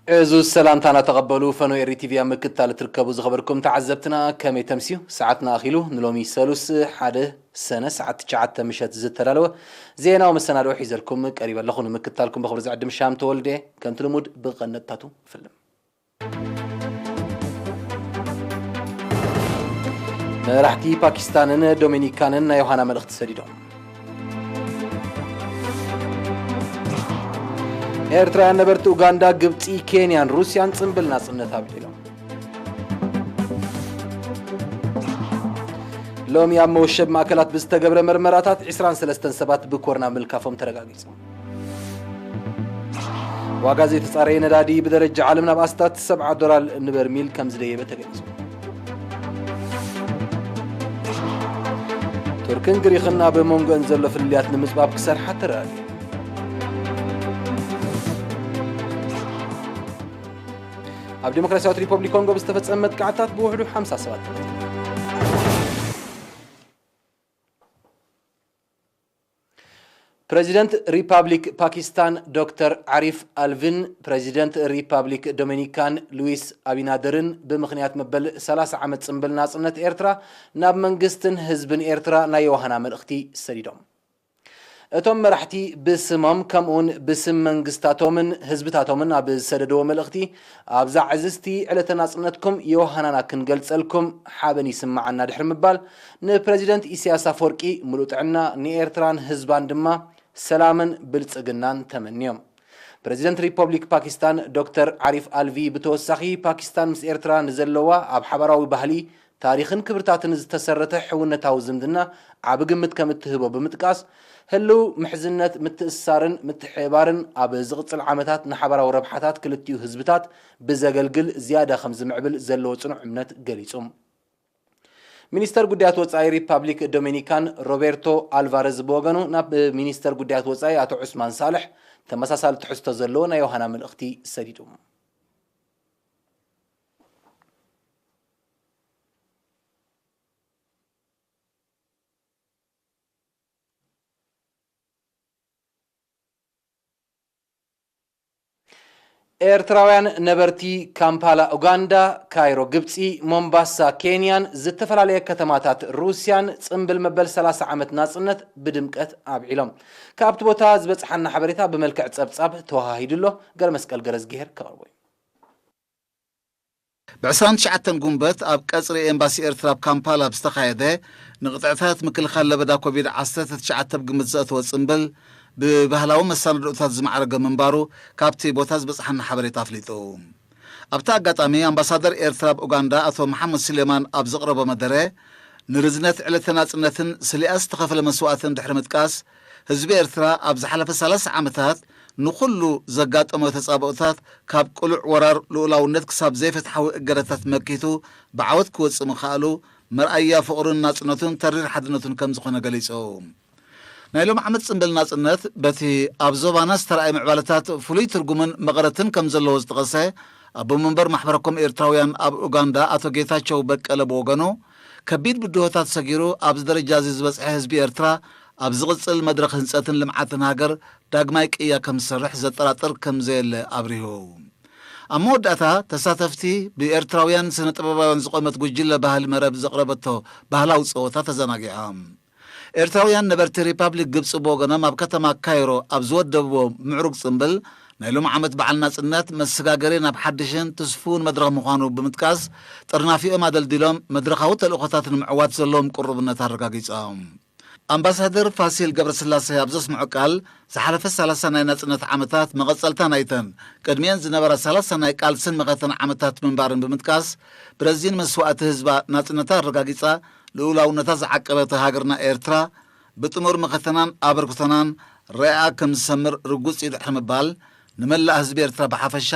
እዚ ሰላምታና ተቐበሉ። ፈኖ ኤሪ ቲቪ ኣብ ምክትታል እትርከቡ ዝኸበርኩም ተዓዘብትና ከመይ ተምስዩ? ሰዓትና ኣኺሉ ንሎሚ ሰሉስ ሓደ ሰነ ሰዓት ትሽዓተ ምሸት ዝተዳለወ ዜናዊ መሰናድኦ ሒዘልኩም ቀሪበ ኣለኹ። ንምክትታልኩም ብኽብሪ ዝዕድም ሻም ተወልደ። ከምቲ ልሙድ ብቐንድታቱ ንፍልም። መራሕቲ ፓኪስታንን ዶሚኒካንን ናይ ዮሃና መልእኽቲ ሰዲዶም። ኤርትራውያን ነበርቲ ኡጋንዳ፣ ግብጺ፣ ኬንያን ሩስያን ጽምብል ናጽነት ኣብዒሎም። ሎሚ ኣብ መወሸብ ማእከላት ብዝተገብረ መርመራታት ዒስራን ሰለስተን ሰባት ብኮሮና ምልካፎም ተረጋጊጹ። ዋጋ ዘይተጻረየ ነዳዲ ብደረጃ ዓለም ናብ ኣስታት ሰብዓ ዶላር ንበርሚል ከም ዝደየበ ተገሊጹ። ቱርክን ግሪኽን ኣብ መንጎአን ዘሎ ፍልልያት ንምጽባብ ክሰርሓ ተራእዩ። ኣብ ዲሞክራሲያዊት ሪፐብሊክ ኮንጎ ብዝተፈጸመ መጥቃዕታት ብውሕዱ ሓምሳ ሰባት ተቐቲሎም። ፕረዚደንት ሪፓብሊክ ፓኪስታን ዶክተር ዓሪፍ ኣልቪን ፕረዚደንት ሪፓብሊክ ዶሚኒካን ሉዊስ ኣቢናደርን ብምኽንያት መበል ሰላሳ ዓመት ጽምብል ናጽነት ኤርትራ ናብ መንግስትን ህዝብን ኤርትራ ናይ ዮሃና መልእኽቲ ሰዲዶም። እቶም መራሕቲ ብስሞም ከምኡውን ብስም መንግስታቶምን ህዝብታቶምን ኣብ ዝሰደድዎ መልእኽቲ፣ ኣብዛ ዕዝዝቲ ዕለተ ናጽነትኩም ዮሃናና ክንገልጸልኩም ሓበን ይስምዓና ድሕሪ ምባል፣ ንፕረዚደንት ኢሳያስ ኣፈወርቂ ምሉእ ጥዕና፣ ንኤርትራን ህዝባን ድማ ሰላምን ብልጽግናን ተመንዮም። ፕረዚደንት ሪፐብሊክ ፓኪስታን ዶክተር ዓሪፍ ኣልቪ ብተወሳኺ፣ ፓኪስታን ምስ ኤርትራ ንዘለዋ ኣብ ሓባራዊ ባህሊ፣ ታሪኽን ክብርታትን ዝተሰረተ ሕውነታዊ ዝምድና ዓቢ ግምት ከም እትህቦ ብምጥቃስ፣ ህልው ምሕዝነት፣ ምትእስሳርን ምትሕብባርን ኣብ ዝቕጽል ዓመታት ንሓባራዊ ረብሓታት ክልቲኡ ህዝብታት ብዘገልግል ዝያዳ ከም ዝምዕብል ዘለዎ ጽኑዕ እምነት ገሊጹ። ሚኒስተር ጉዳያት ወጻኢ ሪፓብሊክ ዶሚኒካን ሮቤርቶ ኣልቫረዝ ብወገኑ፣ ናብ ሚኒስተር ጉዳያት ወጻኢ ኣቶ ዑስማን ሳልሕ ተመሳሳሊ ትሕዝቶ ዘለዎ ናይ ዮሃና መልእኽቲ ሰዲዱ። ኤርትራውያን ነበርቲ ካምፓላ ኡጋንዳ፣ ካይሮ ግብጺ፣ ሞምባሳ ኬንያን ዝተፈላለየ ከተማታት ሩስያን ጽምብል መበል ሰላሳ ዓመት ናጽነት ብድምቀት ኣብዒሎም። ካብቲ ቦታ ዝበጽሓና ሓበሬታ ብመልክዕ ጸብጻብ ተወሃሂዱ ኣሎ። ገረመስቀል ገረዝግሄር ከቕርቦ እዩ። ብ ዕስራን ትሽዓተን ጉንበት ኣብ ቀጽሪ ኤምባሲ ኤርትራ ኣብ ካምፓላ ብዝተኻየደ ንቕጥዕታት ምክልኻል ለበዳ ኮቪድ ዓሰርተ ትሽዓተ ብግምት ዘእተወ ጽምብል ብባህላዊ መሰናድኦታት ዝማዕረገ ምንባሩ ካብቲ ቦታ ዝበጽሓና ሓበሬታ ኣፍሊጡ። ኣብቲ ኣጋጣሚ ኣምባሳደር ኤርትራ ኣብ ኡጋንዳ ኣቶ መሓመድ ሱሌማን ኣብ ዘቕረቦ መደረ ንርዝነት ዕለተ ናጽነትን ስሊኣ ዝተኸፍለ መስዋእትን ድሕሪ ምጥቃስ ህዝቢ ኤርትራ ኣብ ዝሓለፈ ሰላሳ ዓመታት ንኹሉ ዘጋጠሞ ተጻብኦታት ካብ ቅሉዕ ወራር ልኡላውነት ክሳብ ዘይፍትሓዊ እገዳታት መኪቱ ብዓወት ክወጽእ ምኽኣሉ መርኣያ ፍቕሩን ናጽነቱን ተሪር ሓድነቱን ከም ዝኾነ ገሊጹ። ናይ ሎም ዓመት ጽምብል ናጽነት በቲ ኣብ ዞባና ዝተራእየ ምዕባለታት ፍሉይ ትርጉምን መቐረትን ከም ዘለዎ ዝጠቐሰ ኣቦ መንበር ማሕበረ ኮም ኤርትራውያን ኣብ ኡጋንዳ ኣቶ ጌታቸው በቀለ ብወገኑ ከቢድ ብድሆታት ሰጊሩ ኣብዚ ደረጃ እዚ ዝበጽሐ ህዝቢ ኤርትራ ኣብ ዝቕጽል መድረኽ ህንጸትን ልምዓትን ሃገር ዳግማይ ቅያ ከም ዝሰርሕ ዘጠራጥር ከም ዘየለ ኣብሪሁ። ኣብ መወዳእታ ተሳተፍቲ ብኤርትራውያን ስነ ጥበባውያን ዝቖመት ጉጅለ ባህሊ መረብ ዘቕረበቶ ባህላዊ ጸወታ ተዘናጊዖም። ኤርትራውያን ነበርቲ ሪፓብሊክ ግብጺ ብወገኖም ኣብ ከተማ ካይሮ ኣብ ዝወደብዎ ምዕሩግ ጽምብል ናይ ሎም ዓመት በዓል ናጽነት መሰጋገሪ ናብ ሓድሽን ትስፉውን መድረኽ ምዃኑ ብምጥቃስ ጥርናፊኦም ኣደልዲሎም መድረኻዊ ተልእኾታት ንምዕዋት ዘለዎም ቅሩብነት ኣረጋጊጾም። ኣምባሳደር ፋሲል ገብረስላሴ ኣብ ዘስምዖ ቃል ዝሓለፈ ሰላሳ ናይ ናጽነት ዓመታት መቐጸልታ ናይተን ቅድሚኤን ዝነበራ ሰላሳ ናይ ቃልስን መኸተን ዓመታት ምንባርን ብምጥቃስ ብረዚን መስዋእቲ ህዝባ ናጽነታ ኣረጋጊጻ ልኡላውነታ ዝዓቀበት ሃገርና ኤርትራ ብጥሙር መኸተናን ኣበርክቶናን ርኣያ ከም ዝሰምር ርጉጽ እዩ ድሕሪ ምባል ንመላእ ህዝቢ ኤርትራ ብሓፈሻ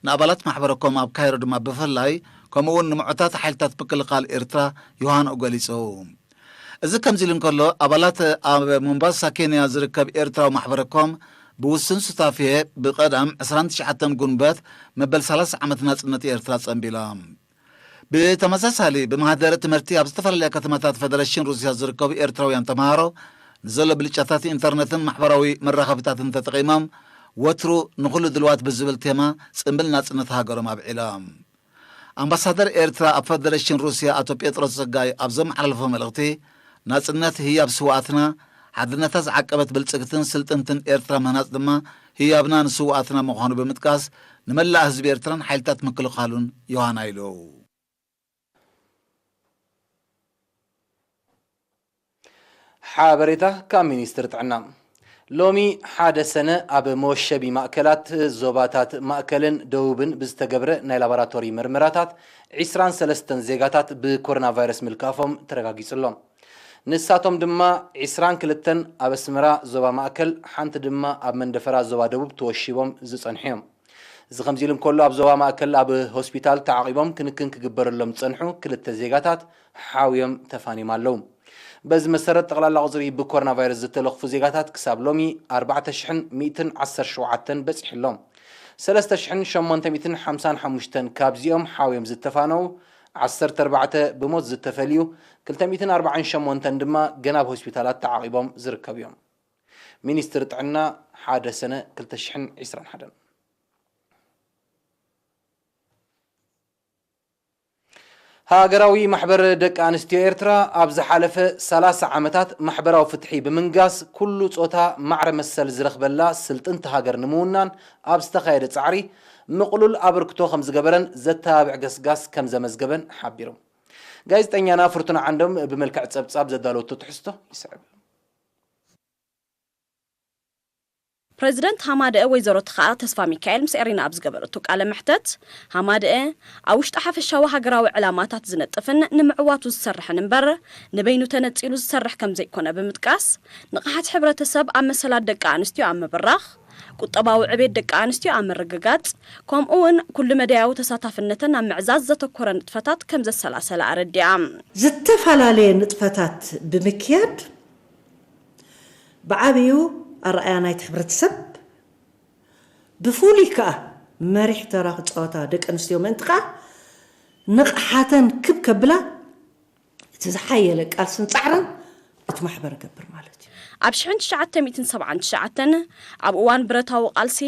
ንኣባላት ማሕበረ ኮም ኣብ ካይሮ ድማ ብፍላይ ከምኡ እውን ንምዑታት ሓይልታት ምክልኻል ኤርትራ ዮሃንኡ ገሊጹ። እዚ ከምዚ ኢሉ እንከሎ ኣባላት ኣብ ሞምባሳ ኬንያ ዝርከብ ኤርትራዊ ማሕበረ ኮም ብውሱን ሱታፌ ብቐዳም ዕስራን ትሽዓተን ጉንበት መበል ሰላሳ ዓመት ናጽነት ኤርትራ ጸንቢሎም። ብተመሳሳሊ ብማህደረ ትምህርቲ ኣብ ዝተፈላለያ ከተማታት ፈደረሽን ሩስያ ዝርከቡ ኤርትራውያን ተምሃሮ ንዘሎ ብልጫታት ኢንተርነትን ማሕበራዊ መራኸብታትን ተጠቒሞም ወትሩ ንኹሉ ድልዋት ብዝብል ቴማ ጽምብል ናጽነት ሃገሮም ኣብዒሎም። ኣምባሳደር ኤርትራ ኣብ ፈደረሽን ሩስያ ኣቶ ጴጥሮስ ጸጋይ ኣብ ዘመሓላለፎ መልእኽቲ፣ ናጽነት ህያብ ስውኣትና፣ ሓድነታ ዝዓቀበት ብልጽግትን ስልጥንትን ኤርትራ ምህናጽ ድማ ህያብና ንስውኣትና ምዃኑ ብምጥቃስ፣ ንመላእ ህዝቢ ኤርትራን ሓይልታት ምክልኻሉን ዮሃና ኢሉ። ሓበሬታ ካብ ሚኒስትሪ ጥዕና። ሎሚ ሓደ ሰነ ኣብ መወሸቢ ማእከላት ዞባታት ማእከልን ደቡብን ብዝተገብረ ናይ ላቦራቶሪ ምርመራታት ዒስራን ሰለስተን ዜጋታት ብኮሮና ቫይረስ ምልካፎም ተረጋጊጹ ኣሎ። ንሳቶም ድማ ዒስራን ክልተን ኣብ ኣስመራ ዞባ ማእከል፣ ሓንቲ ድማ ኣብ መንደፈራ ዞባ ደቡብ ተወሺቦም ዝጸንሑ እዮም። እዚ ከምዚ ኢሉ እንከሎ፣ ኣብ ዞባ ማእከል ኣብ ሆስፒታል ተዓቒቦም ክንክን ክግበረሎም ዝጸንሑ ክልተ ዜጋታት ሓውዮም ተፋንዮም ኣለዉ። በዚ መሰረት፣ ጠቕላላ ቁጽሪ ብኮሮና ቫይረስ ዝተለኽፉ ዜጋታት ክሳብ ሎሚ ኣርባዕተ ሽሕን ሚእትን ዓሰርተ ሸውዓተን በጺሑ ኣሎ። ሰለስተ ሽሕን ሸሞንተ ሚእትን ሓምሳን ሓሙሽተን ካብዚኦም ሓውዮም ዝተፋነዉ፣ ዓሰርተ ኣርባዕተ ብሞት ዝተፈልዩ፣ ክልተ ሚእትን ኣርባዓን ሸሞንተን ድማ ገና ኣብ ሆስፒታላት ተዓቒቦም ዝርከቡ እዮም። ሚኒስትሪ ጥዕና፣ ሓደ ሰነ ክልተ ሽሕን ዕስራን ሓደን። ሃገራዊ ማሕበር ደቂ ኣንስትዮ ኤርትራ ኣብ ዝሓለፈ ሰላሳ ዓመታት ማሕበራዊ ፍትሒ ብምንጋስ፣ ኩሉ ጾታ ማዕረ መሰል ዝረኽበላ ስልጥንቲ ሃገር ንምውናን ኣብ ዝተኻየደ ጻዕሪ ምቕሉል ኣበርክቶ ከም ዝገበረን ዘተባብዕ ገስጋስ ከም ዘመዝገበን ሓቢሩ። ጋዜጠኛና ፍርቱና ዓንዶም ብመልክዕ ጸብጻብ ዘዳለወቶ ትሕዝቶ ይስዕብ። ፕረዚደንት ሃማደአ ወይዘሮ ተኸኣ ተስፋ ሚካኤል ምስ ኤሪና ኣብ ዝገበረቶ ቃለ መሕተት፣ ሃማደአ ኣብ ውሽጢ ሓፈሻዊ ሃገራዊ ዕላማታት ዝነጥፍን ንምዕዋቱ ዝሰርሕን እምበር፣ ንበይኑ ተነጺሉ ዝሰርሕ ከም ዘይኮነ ብምጥቃስ፣ ንቕሓት ሕብረተሰብ ኣብ መሰላት ደቂ ኣንስትዮ ኣብ ምብራኽ፣ ቁጠባዊ ዕቤት ደቂ ኣንስትዮ ኣብ ምርግጋጽ፣ ከምኡ እውን ኩሉ መዳያዊ ተሳታፍነተን ኣብ ምዕዛዝ ዘተኮረ ንጥፈታት ከም ዘሰላሰለ ኣረዲኣ። ዝተፈላለየ ንጥፈታት ብምክያድ፣ ብዓብዩ ኣረኣእያ ናይቲ ሕብረተሰብ፣ ብፍሉይ ከኣ መሪሕ ተራ ክጻወታ ደቂ ኣንስትዮ ምእንቲ ከኣ ንቕሓተን ክብ ከብላ እቲ ዝሓየለ ቃልስን ጻዕርን እቲ ማሕበር እገብር ማለት እዩ። ኣብ ሽሕን ትሽዓተ ሚእትን ሰብዓን ትሽዓተን ኣብ እዋን ብረታዊ ቃልሲ፣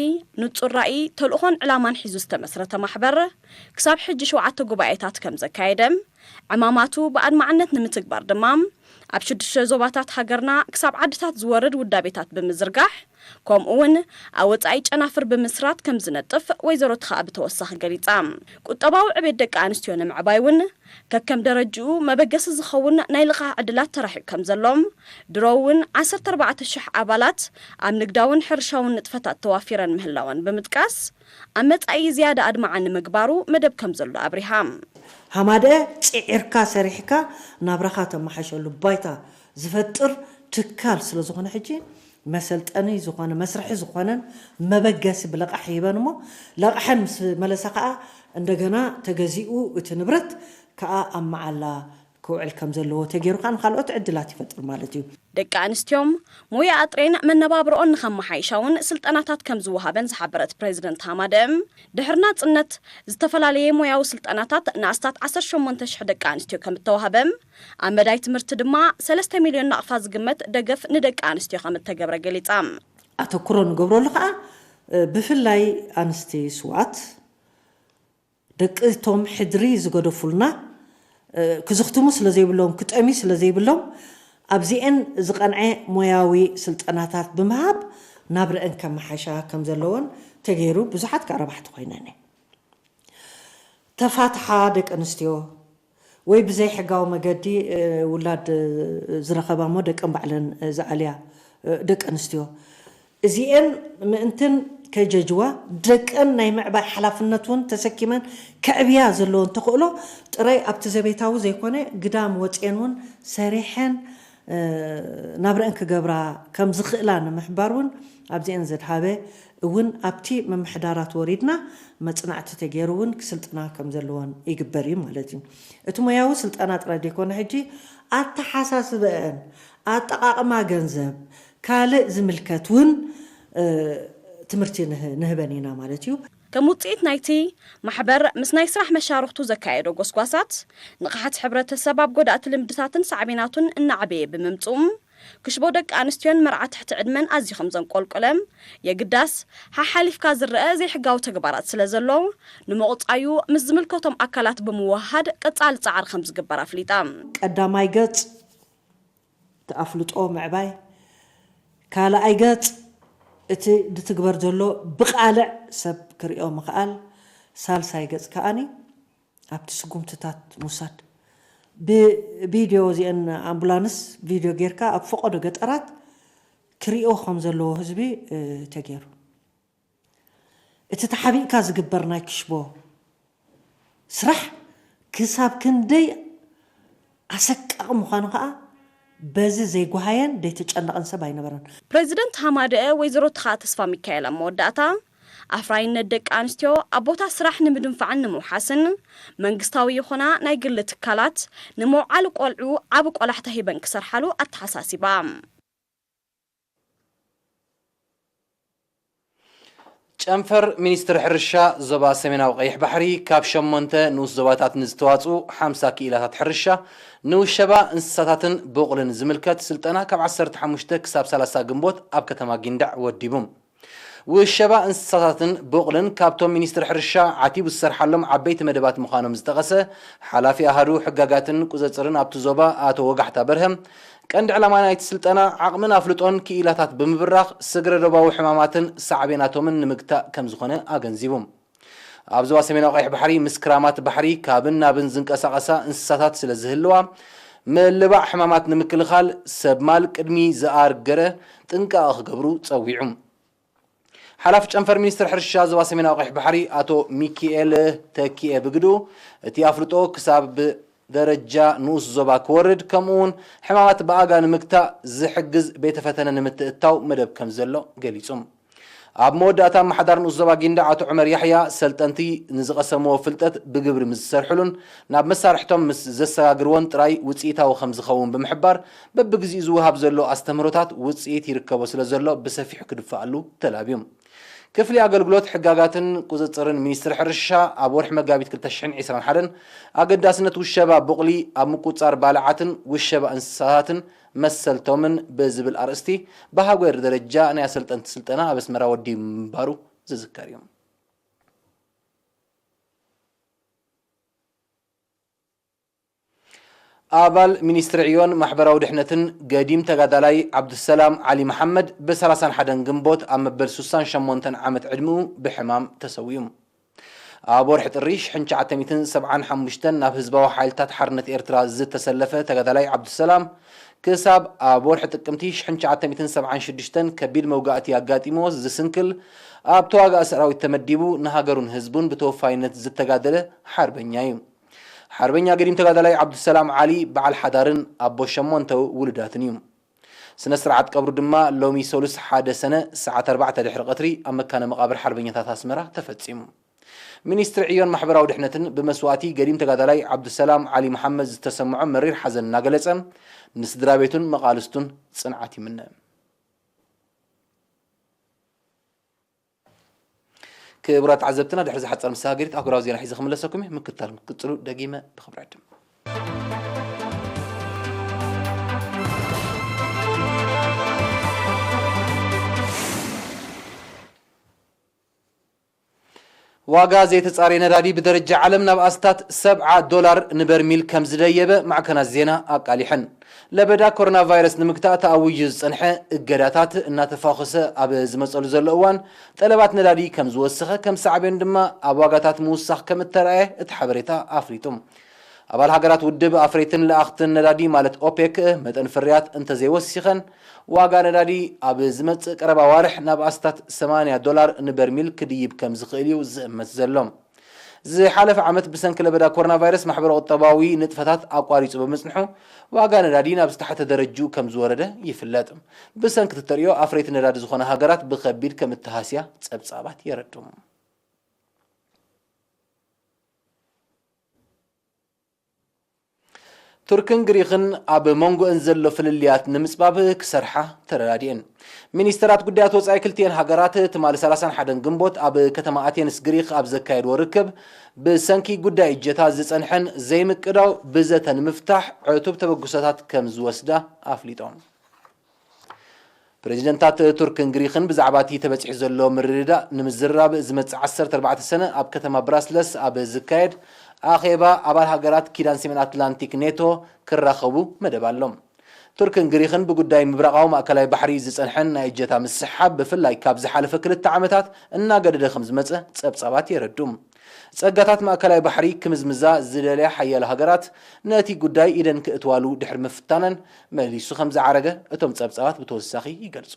ንጹር ራእይ፣ ተልእኾን ዕላማን ሒዙ ዝተመስረተ ማሕበር፣ ክሳብ ሕጂ ሸውዓተ ጉባኤታት ከም ዘካየደ፣ ዕማማቱ ብኣድማዕነት ንምትግባር ድማ ኣብ ሽዱሽተ ዞባታት ሃገርና ክሳብ ዓድታት ዝወርድ ውዳቤታት ብምዝርጋሕ፣ ከምኡ እውን ኣብ ወጻኢ ጨናፍር ብምስራት ከም ዝነጥፍ ወይዘሮ ተኸኣ ብተወሳኺ ገሊጻ። ቁጠባዊ ዕቤት ደቂ ኣንስትዮ ንምዕባይ እውን ከከም ደረጅኡ መበገሲ ዝኸውን ናይ ልቓሕ ዕድላት ተራሒቑ ከም ዘሎም፣ ድሮ እውን ዓሰርተ ኣርባዕተ ሽሕ ኣባላት ኣብ ንግዳውን ሕርሻውን ንጥፈታት ተዋፊረን ምህላወን ብምጥቃስ፣ ኣብ መጻኢ ዝያዳ ኣድማዒ ንምግባሩ መደብ ከም ዘሎ ኣብሪሃ። ሃማደአ ጽዒርካ ሰሪሕካ ናብራኻ ተመሓሸሉ ባይታ ዝፈጥር ትካል ስለ ዝኾነ፣ ሕጂ መሰልጠኒ ዝኾነ፣ መስርሒ ዝኾነን መበገሲ ብለቓሕ ሂበን እሞ፣ ለቓሐን ምስ መለሳ ከኣ እንደገና ተገዚኡ እቲ ንብረት ከኣ ኣብ መዓላ ክውዕል ከም ዘለዎ ተገይሩ ከኣ ንኻልኦት ዕድላት ይፈጥር ማለት እዩ። ደቂ ኣንስትዮን ሞያ ኣጥሬን መነባብርኦን ንኸመሓይሻ እውን ስልጠናታት ከም ዝወሃበን ዝሓበረት ፕሬዚደንት ሃማደአ፣ ድሕሪ ናጽነት ዝተፈላለየ ሞያዊ ስልጠናታት ንኣስታት ዓሰርተ ሸሞንተ ሽሕ ደቂ ኣንስትዮ ከም እተዋህበ፣ ኣብ መዳይ ትምህርቲ ድማ ሰለስተ ሚልዮን ናቕፋ ዝግመት ደገፍ ንደቂ ኣንስትዮ ከም እተገብረ ገሊጻ። ኣተኩሮ ንገብረሉ ከኣ፣ እ፣ ብፍላይ ኣንስቲ ስዋት፣ ደቂ እቶም ሕድሪ ዝገደፉልና፣ እ፣ ክዝኽትሙ ስለ ዘይብሎም፣ ክጠምዩ ስለ ዘይብሎም፣ ኣብዚኤን ዝቐንዐ ሞያዊ ስልጠናታት ብምሃብ ናብረአን ከመሓሻ ከም ዘለዎን ተገይሩ፣ ብዙሓት ከኣ ረባሕቲ ኮይነን እየን። ተፋትሓ ደቂ ኣንስትዮ ወይ ብዘይሕጋዊ መገዲ፣ እ፣ ውላድ፣ እ፣ ዝረኸባ እሞ ደቀን ባዕለን፣ እ፣ ዝኣልያ፣ እ፣ ደቂ ኣንስትዮ እዚኤን ምእንትን ከይጀጅዋ፣ ደቀን ናይ ምዕባይ ሓላፍነት እውን ተሰኪመን ከዕብያ ዘለዎን ተኽእሎ ጥራይ ኣብቲ ዘቤታዊ ዘይኮነ ግዳም ወፅኤን እውን ሰሪሐን፣ እ፣ ናብረአን ክገብራ ከም ዝኽእላ ንምሕባር እውን ኣብዚኤን ዘድሃበ እውን ኣብቲ ምምሕዳራት ወሪድና መጽናዕቲ ተገይሩ እውን ክስልጥና ከም ዘለዎን ይግበር እዩ ማለት እዩ። እቲ ሞያዊ ስልጠና ጥራይ ዘይኮነ ሕጂ ኣተሓሳስበአን፣ ኣጠቓቕማ ገንዘብ፣ ካልእ ዝምልከት እውን፣ እ፣ ትምህርቲ ንህ-፣ ንህበን ኢና ማለት እዩ። ከም ውጽኢት ናይቲ ማሕበር ምስ ናይ ስራሕ መሻርኽቱ ዘካየዶ ጎስጓሳት፣ ንቕሓት ሕብረተሰብ ኣብ ጎዳእቲ ልምድታትን ሳዕቤናቱን እናዓበየ ብምምጽኡ፣ ክሽቦ ደቂ ኣንስትዮን መርዓ ትሕቲ ዕድመን ኣዝዩ ከም ዘንቆልቆለ፣ የግዳስ ሓሓሊፍካ ዝረአ ዘይሕጋዊ ተግባራት ስለ ዘሎ፣ ንምቑጻዩ ምስ ዝምልከቶም ኣካላት ብምውህሃድ ቀጻሊ ጻዕሪ ከም ዝግበር ኣፍሊጣ። ቀዳማይ ገጽ፣ እቲ ኣፍልጦ ምዕባይ፣ ካልኣይ ገጽ፣ እቲ ዝትግበር ዘሎ ብቓልዕ ሰብ ክርእዮ ምኽኣል፣ ሳልሳይ ገጽ ከኣኒ ኣብቲ ስጉምትታት ምውሳድ። ብቪድዮ እዚአን ኣምቡላንስ ቪድዮ ጌርካ ኣብ ፈቐዶ ገጠራት ክርእዮ ከም ዘለዎ ህዝቢ፣ እ፣ ተገይሩ። እቲ ተሓቢእካ ዝግበር ናይ ክሽቦ ስራሕ ክሳብ ክንደይ ኣሰቃቒ ምዃኑ ከኣ በዚ ዘይጓሃየን ዘይተጨነቐን ሰብ ኣይነበረን። ፕሬዚደንት ሃማደአ ወይዘሮ ተኻ ተስፋ ሚካኤል ኣብ መወዳእታ፣ ኣፍራይነት ደቂ ኣንስትዮ ኣብ ቦታ ስራሕ ንምድንፋዕን ንምውሓስን፣ መንግስታዊ ይኹና ናይ ግሊ ትካላት ንመውዓሊ ቆልዑ ዓቢ ቆላሕታ ሂበን ክሰርሓሉ ኣተሓሳሲባ። ጨንፈር ሚኒስትሪ ሕርሻ ዞባ ሰሜናዊ ቀይሕ ባሕሪ፣ ካብ ሸሞንተ ንኡስ ዞባታት ንዝተዋጽኡ ሓምሳ ክኢላታት ሕርሻ፣ ንውሸባ እንስሳታትን ቡቕልን ዝምልከት ስልጠና ካብ ዓሰርተ ሓሙሽተ ክሳብ ሰላሳ ግንቦት ኣብ ከተማ ጊንዳዕ ወዲቡ። ውሸባ እንስሳታትን ቡቕልን ካብቶም ሚኒስትሪ ሕርሻ ዓቲቡ ዝሰርሓሎም ዓበይቲ መደባት ምዃኖም ዝጠቐሰ ሓላፊ ኣሃዱ ሕጋጋትን ቁጽጽርን ኣብቲ ዞባ ኣቶ ወጋሕታ በርሀ፣ ቀንዲ ዕላማ ናይቲ ስልጠና ዓቕምን ኣፍልጦን ክኢላታት ብምብራኽ ስግረ ዶባዊ ሕማማትን ሳዕቤናቶምን ንምግታእ ከም ዝኾነ ኣገንዚቡ። ኣብ ዞባ ሰሜናዊ ቀይሕ ባሕሪ ምስ ክራማት ባሕሪ ካብን ናብን ዝንቀሳቐሳ እንስሳታት ስለ ዝህልዋ፣ ምልባዕ ሕማማት ንምክልኻል ሰብ ማል ቅድሚ ዝኣርገረ ጥንቃቐ ክገብሩ ጸዊዑ። ሓላፊ ጨንፈር ሚኒስትሪ ሕርሻ ዞባ ሰሜናዊ ቀይሕ ባሕሪ ኣቶ ሚኪኤል ተኪኤ ብግድኡ፣ እቲ ኣፍልጦ ክሳብ ደረጃ ንኡስ ዞባ ክወርድ፣ ከምኡ እውን ሕማማት ብኣጋ ንምግታእ ዝሕግዝ ቤተ ፈተነ ንምትእትታው መደብ ከም ዘሎ ገሊጹ። ኣብ መወዳእታ ኣመሓዳሪ ንኡስ ዞባ ጊንዳዕ ኣቶ ዑመር ያሕያ፣ ሰልጠንቲ ንዝቐሰምዎ ፍልጠት ብግብሪ ምስ ዝሰርሕሉን ናብ መሳርሕቶም ምስ ዘሰጋግርዎን ጥራይ ውጽኢታዊ ከም ዝኸውን ብምሕባር፣ በብግዚኡ ዝወሃብ ዘሎ ኣስተምህሮታት ውጽኢት ይርከቦ ስለ ዘሎ ብሰፊሑ ክድፈኣሉ ተላብዩ። ክፍሊ ኣገልግሎት ሕጋጋትን ቁጽጽርን ሚኒስትሪ ሕርሻ ኣብ ወርሒ መጋቢት ክልተ ሽሕን ዕስራን ሓደን ኣገዳስነት ውሸባ ቡቕሊ ኣብ ምቁጽጻር ባልዓትን ውሸባ እንስሳታትን መሰልቶምን ብዝብል ኣርእስቲ ብሃገር ደረጃ ናይ ኣሰልጠንቲ ስልጠና ኣብ ኣስመራ ወዲቡ ምንባሩ ዝዝከር እዩ። ኣባል ሚኒስትሪ ዕዮን ማሕበራዊ ድሕነትን ገዲም ተጋዳላይ ዓብዱሰላም ዓሊ መሓመድ ብ ሰላሳን ሓደን ግንቦት ኣብ መበል ሱሳን ሸሞንተን ዓመት ዕድሚኡ ብሕማም ተሰዊኡ። ኣብ ወርሒ ጥሪ ሽሕን ትሽዓተ ሚእትን ሰብዓን ሓሙሽተን ናብ ህዝባዊ ሓይልታት ሓርነት ኤርትራ ዝተሰለፈ ተጋዳላይ ዓብዱሰላም፣ ክሳብ ኣብ ወርሒ ጥቅምቲ ሽሕን ትሽዓተ ሚእትን ሰብዓን ሽዱሽተን ከቢድ መውጋእቲ ኣጋጢምዎ ዝስንክል፣ ኣብ ተዋጋኢ ሰራዊት ተመዲቡ ንሃገሩን ህዝቡን ብተወፋይነት ዝተጋደለ ሓርበኛ እዩ። ሓርበኛ ገዲም ተጋዳላይ ዓብዱሰላም ዓሊ በዓል ሓዳርን ኣቦ ሸሞንተ ውሉዳትን እዩ። ስነ ስርዓት ቀብሩ ድማ ሎሚ ሰሉስ ሓደ ሰነ ሰዓት ኣርባዕተ ድሕሪ ቀትሪ ኣብ መካነ መቓብር ሓርበኛታት ኣስመራ ተፈጺሙ። ሚኒስትሪ ዕዮን ማሕበራዊ ድሕነትን ብመስዋእቲ ገዲም ተጋዳላይ ዓብዱሰላም ዓሊ መሓመድ ዝተሰምዖ መሪር ሓዘን እናገለጸ፣ ንስድራ ቤቱን መቓልስቱን ጽንዓት ይምነ። ክቡራት ተዓዘብትና፣ ድሕሪ ዝሓጸር መሰጋገሪት ኣህጉራዊ ዜና ሒዘ ክምለሰኩም እየ። ምክትታል ክትቅጽሉ ደጊመ ብኽብሪ ዕድም። ዋጋ ዘይተጻረየ ነዳዲ ብደረጃ ዓለም ናብ ኣስታት ሰብዓ ዶላር ንበርሚል ከም ዝደየበ ማዕከናት ዜና ኣቃሊሐን። ለበዳ ኮሮና ቫይረስ ንምግታእ ተኣዊጁ ዝጸንሐ እገዳታት እናተፋኾሰ ኣብ ዝመጸሉ ዘሎ እዋን፣ ጠለባት ነዳዲ ከም ዝወሰኸ፣ ከም ሳዕቤን ድማ ኣብ ዋጋታት ምውሳኽ ከም እተራእየ እቲ ሓበሬታ ኣፍሊጡ። ኣባል ሃገራት ውድብ ኣፍረይትን ለኣኽትን ነዳዲ ማለት ኦፔክ መጠን ፍርያት እንተዘይወሲኸን፣ ዋጋ ነዳዲ ኣብ ዝመጽእ ቀረባ ኣዋርሕ ናብ ኣስታት ሰማንያ ዶላር ንበርሚል ክድይብ ከም ዝኽእል እዩ ዝእመት ዘሎ። ዝሓለፈ ዓመት ብሰንኪ ለበዳ ኮሮና ቫይረስ ማሕበረ ቁጠባዊ ንጥፈታት ኣቋሪጹ ብምጽንሑ፣ ዋጋ ነዳዲ ናብ ዝተሓተ ደረጅኡ ከም ዝወረደ ይፍለጥ። ብሰንኪ እቲ ተርእዮ ኣፍረይቲ ነዳዲ ዝኾና ሃገራት ብኸቢድ ከም እተሃስያ ጸብጻባት የረድኡ። ቱርክን ግሪኽን ኣብ መንጎአን ዘሎ ፍልልያት ንምጽባብ ክሰርሓ ተረዳዲኤን። ሚኒስተራት ጉዳያት ወጻኢ ክልቲኤን ሃገራት ትማሊ ሰላሳን ሓደን ግንቦት ኣብ ከተማ ኣቴንስ ግሪኽ ኣብ ዘካየድዎ ርክብ፣ ብሰንኪ ጉዳይ እጀታ ዝጸንሐን ዘይምቅዳው ብዘተ ንምፍታሕ ዕቱብ ተበግሶታት ከም ዝወስዳ ኣፍሊጦም። ፕሬዚደንታት ቱርክን ግሪኽን ብዛዕባ እቲ ተበጺሑ ዘሎ ምርድዳእ ንምዝርራብ ዝመጽእ ዓሰርተ ኣርባዕተ ሰነ ኣብ ከተማ ብራስለስ ኣብ ዝካየድ ኣኼባ ኣባል ሃገራት ኪዳን ሰሜን ኣትላንቲክ ኔቶ ክራኸቡ መደብ ኣሎ። ቱርክን ግሪኽን ብጉዳይ ምብራቓዊ ማእከላይ ባሕሪ ዝጸንሐን ናይ እጀታ ምስሕሓብ ብፍላይ ካብ ዝሓለፈ ክልተ ዓመታት እናገደደ ከም ዝመጸ ጸብጻባት የረዱ። ጸጋታት ማእከላይ ባሕሪ ክምዝምዛ ዝደልያ ሓያሎ ሃገራት ነቲ ጉዳይ ኢደን ክእትዋሉ ድሕሪ ምፍታነን መሊሱ ከም ዝዓረገ እቶም ጸብጻባት ብተወሳኺ ይገልጹ።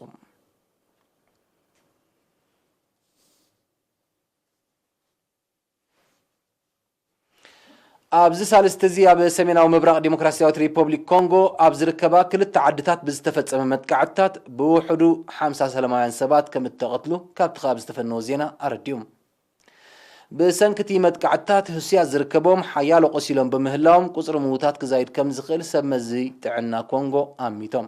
ኣብዚ ሳልስቲ እዚ ኣብ ሰሜናዊ ምብራቕ ዲሞክራሲያዊት ሪፐብሊክ ኮንጎ ኣብ ዝርከባ ክልተ ዓድታት ብዝተፈጸመ መጥቃዕትታት ብውሕዱ ሓምሳ ሰላማውያን ሰባት ከም እተቐትሉ ካብቲ ከባቢ ዝተፈነወ ዜና ኣረዲኡ። ብሰንኪ እቲ መጥቃዕትታት ህሱያት ዝርከቦም ሓያሎ ቆሲሎም ብምህላዎም ቁጽሪ ምዉታት ክዛይድ ከም ዝኽእል ሰብ መዚ ጥዕና ኮንጎ ኣሚቶም።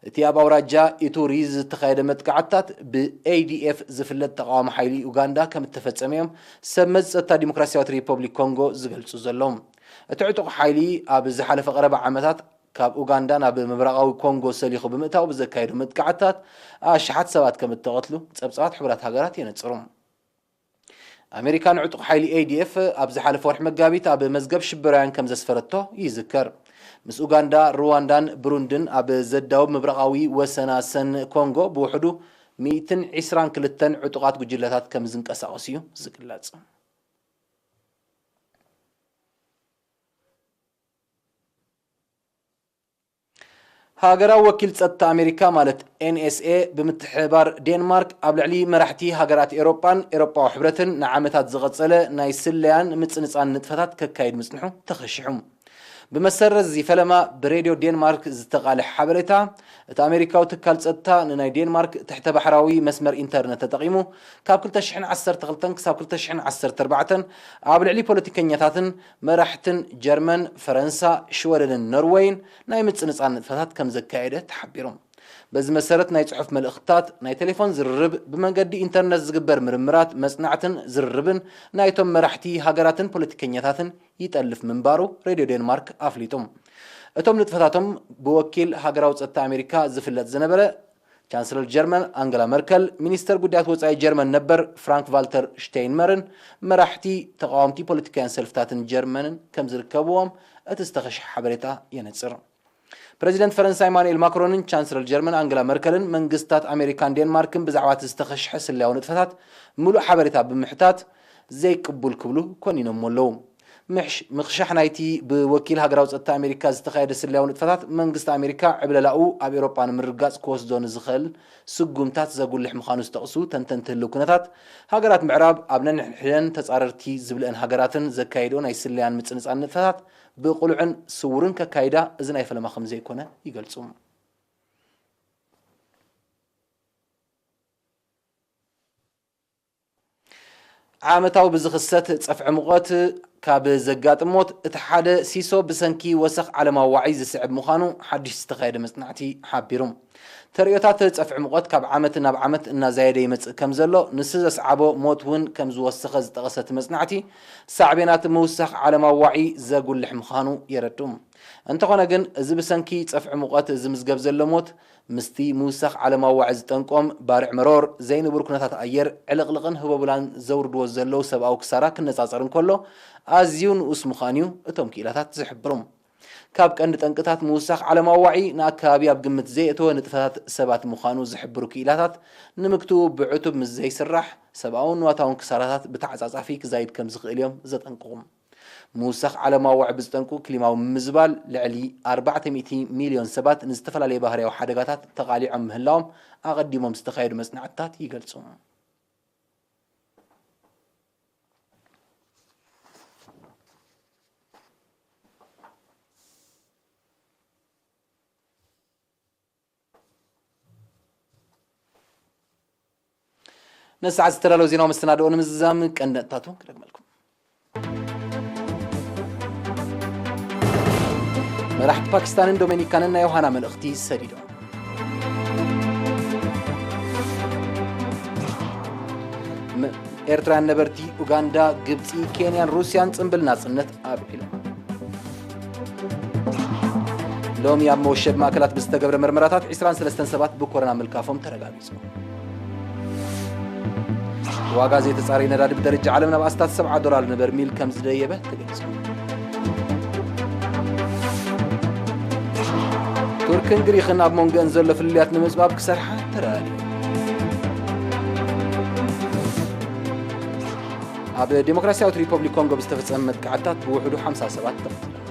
እቲ ኣብ ኣውራጃ ኢቱሪ ዝተኻየደ መጥቃዕትታት ብኤይዲኤፍ ዝፍለጥ ተቓዋሚ ሓይሊ ኡጋንዳ ከም እተፈጸመ እዮም ሰብ መዚ ጸጥታ ዲሞክራሲያዊት ሪፐብሊክ ኮንጎ ዝገልጹ ዘለዉ። እቲ ዕጡቕ ሓይሊ ኣብ ዝሓለፈ ቀረባ ዓመታት ካብ ኡጋንዳ ናብ ምብራቓዊ ኮንጎ ሰሊኹ ብምእታው ብዘካየዶ መጥቃዕትታት ኣሽሓት ሰባት ከም እተቐትሉ ጸብጻባት ሕቡራት ሃገራት የነጽሩ። ኣሜሪካ ንዕጡቕ ሓይሊ ኤይዲኤፍ ኣብ ዝሓለፈ ወርሒ መጋቢት ኣብ መዝገብ ሽበራውያን ከም ዘስፈረቶ ይዝከር። ምስ ኡጋንዳ፣ ሩዋንዳን ብሩንድን ኣብ ዘዳውብ ምብራቓዊ ወሰና ሰን ኮንጎ ብውሕዱ ሚእትን ዕስራን ክልተን ዕጡቓት ጉጅለታት ከም ዝንቀሳቐሱ እዩ ዝግለጽ። ሃገራዊ ወኪል ጸጥታ ኣሜሪካ ማለት ኤንኤስኤ ብምትሕብባር ዴንማርክ ኣብ ልዕሊ መራሕቲ ሃገራት ኤሮጳን ኤሮጳዊ ሕብረትን ንዓመታት ዝቐጸለ ናይ ስለያን ምጽንጻን ንጥፈታት ከካይድ ምጽንሑ ተኸሺሑ። ብመሰረት እዚ ፈለማ ብሬድዮ ዴንማርክ ዝተቓልሐ ሓበሬታ፣ እቲ ኣሜሪካዊ ትካል ጸጥታ ንናይ ዴንማርክ ትሕተ ባሕራዊ መስመር ኢንተርነት ተጠቒሙ ካብ ክልተ ሽሕን ዓሰርተ ክልተን ክሳብ ክልተ ሽሕን ዓሰርተ ኣርባዕተን ኣብ ልዕሊ ፖለቲከኛታትን መራሕትን ጀርመን፣ ፈረንሳ፣ ሽወደንን ኖርወይን ናይ ምጽንጻን ንጥፈታት ከም ዘካየደ ተሓቢሩ። በዚ መሰረት ናይ ጽሑፍ መልእኽትታት፣ ናይ ቴሌፎን ዝርርብ፣ ብመንገዲ ኢንተርነት ዝግበር ምርምራት፣ መጽናዕትን ዝርርብን ናይቶም መራሕቲ ሃገራትን ፖለቲከኛታትን ይጠልፍ ምንባሩ ሬድዮ ዴንማርክ ኣፍሊጡ። እቶም ንጥፈታቶም ብወኪል ሃገራዊ ጸጥታ ኣሜሪካ ዝፍለጥ ዝነበረ ቻንስለር ጀርመን ኣንገላ መርከል፣ ሚኒስተር ጉዳያት ወጻኢ ጀርመን ነበር ፍራንክ ቫልተር ሽተይንመርን መራሕቲ ተቓወምቲ ፖለቲካውያን ሰልፍታትን ጀርመንን ከም ዝርከብዎም እቲ ዝተኸሽሐ ሓበሬታ የነጽር። ፕረዚደንት ፈረንሳ ኢማኑኤል ማክሮንን ቻንስለር ጀርመን ኣንገላ መርከልን መንግስታት ኣሜሪካን ዴንማርክን ብዛዕባ እቲ ዝተኸሽሐ ስለያዊ ንጥፈታት ምሉእ ሓበሬታ ብምሕታት ዘይቅቡል ክብሉ ኮኒኖሞ ኣለዉ። ምሕሽ-፣ ምኽሻሕ ናይቲ ብወኪል ሃገራዊ ጸጥታ ኣሜሪካ ዝተኻየደ ስለያዊ ንጥፈታት መንግስቲ ኣሜሪካ ዕብለላኡ ኣብ ኤውሮጳ ንምርግጋጽ ክወስዶ ንዝኽእል ስጉምታት ዘጉልሕ ምዃኑ ዝጠቕሱ ተንተንቲ ህልው ኩነታት፣ ሃገራት ምዕራብ ኣብ ነንሕድሕደን ተጻረርቲ ዝብልአን ሃገራትን ዘካየድኦ ናይ ስለያን ምጽንጻን ንጥፈታት ብቕሉዕን ስውርን ከካይዳ እዚ ናይ ፈለማ ከም ዘይኮነ ይገልጹ። ዓመታዊ ብዝኽሰት ጸፍዒ ሙቐት ካብ ዘጋጥም ሞት እቲ ሓደ ሲሶ ብሰንኪ ወሰኽ ዓለማዊ ዋዒ ዝስዕብ ምዃኑ ሓድሽ ዝተኻየደ መጽናዕቲ ሓቢሩ። ተርእዮታት ጸፍዒ ሙቐት ካብ ዓመት ናብ ዓመት እናዛየደ ይመጽእ ከም ዘሎ፣ ንሱ ዘስዓቦ ሞት እውን ከም ዝወሰኸ ዝጠቐሰ እቲ መጽናዕቲ፣ ሳዕቤናት ምውሳኽ ዓለማዊ ዋዒ ዘጉልሕ ምዃኑ የረድኡ። እንተኾነ ግን፣ እዚ ብሰንኪ ጸፍዒ ሙቐት ዝምዝገብ ዘሎ ሞት፣ ምስቲ ምውሳኽ ዓለማዊ ዋዒ ዝጠንቆም ባርዕ መሮር፣ ዘይንቡር ኩነታት ኣየር፣ ዕልቕልቕን ህቦብላን ዘውርድዎ ዘለዉ ሰብኣዊ ክሳራ ክነጻጸር እንከሎ፣ ኣዝዩ ንኡስ ምዃኑ'ዩ እቶም ክኢላታት ዝሕብሩ። ካብ ቀንዲ ጠንቅታት ምውሳኽ ዓለማዊ ዋዒ ንኣከባቢ ኣብ ግምት ዘየእተወ ንጥፈታት ሰባት ምዃኑ ዝሕብሩ ክኢላታት፣ ንምግትኡ ብዕቱብ ምስ ዘይስራሕ፣ ሰብኣውን ንዋታውን ክሳራታት ብተዓጻጻፊ ክዛይድ ከም ዝኽእል እዮም ዘጠንቅቑ። ምውሳኽ ዓለማዊ ዋዒ ብዝጠንቁ ክሊማዊ ምምዝባል ልዕሊ ኣርባዕተ ሚእቲ ሚልዮን ሰባት ንዝተፈላለየ ባህርያዊ ሓደጋታት ተቓሊዖም ምህላዎም ኣቐዲሞም ዝተኻየዱ መጽናዕትታት ይገልጹ። ነዚ ሰዓት ዝተዳለወ ዜናዊ መሰናድኦ ንምዝዛም ቀንዲ ነጥብታቱ ክደግመልኩም። መራሕቲ ፓኪስታንን ዶሜኒካንን ናይ ዮሃና መልእኽቲ ሰዲዶም። ም-፣ ኤርትራውያን ነበርቲ ኡጋንዳ፣ ግብጺ፣ ኬንያን ሩስያን ጽምብል ናጽነት ኣብዒሎም። ሎሚ ኣብ መወሸቢ ማእከላት ብዝተገብረ መርመራታት ዕስራን ሰለስተን ሰባት ብኮሮና ምልካፎም ተረጋጊጹ። ዋጋ ዘይተጻረየ ነዳዲ ብደረጃ ዓለም ናብ ኣስታት ሰብዓ ዶላር ንበርሚል ከም ዝደየበ ተገሊጹ። ቱርክን ግሪኽን ኣብ መንጎአን ዘሎ ፍልልያት ንምጽባብ ክሰርሓ ተራእዩ። ኣብ ዴሞክራሲያዊት ሪፐብሊክ ኮንጎ ብዝተፈጸመ መጥቃዕትታት ብውሕዱ ሓምሳ ሰባት ተቐቲሎም።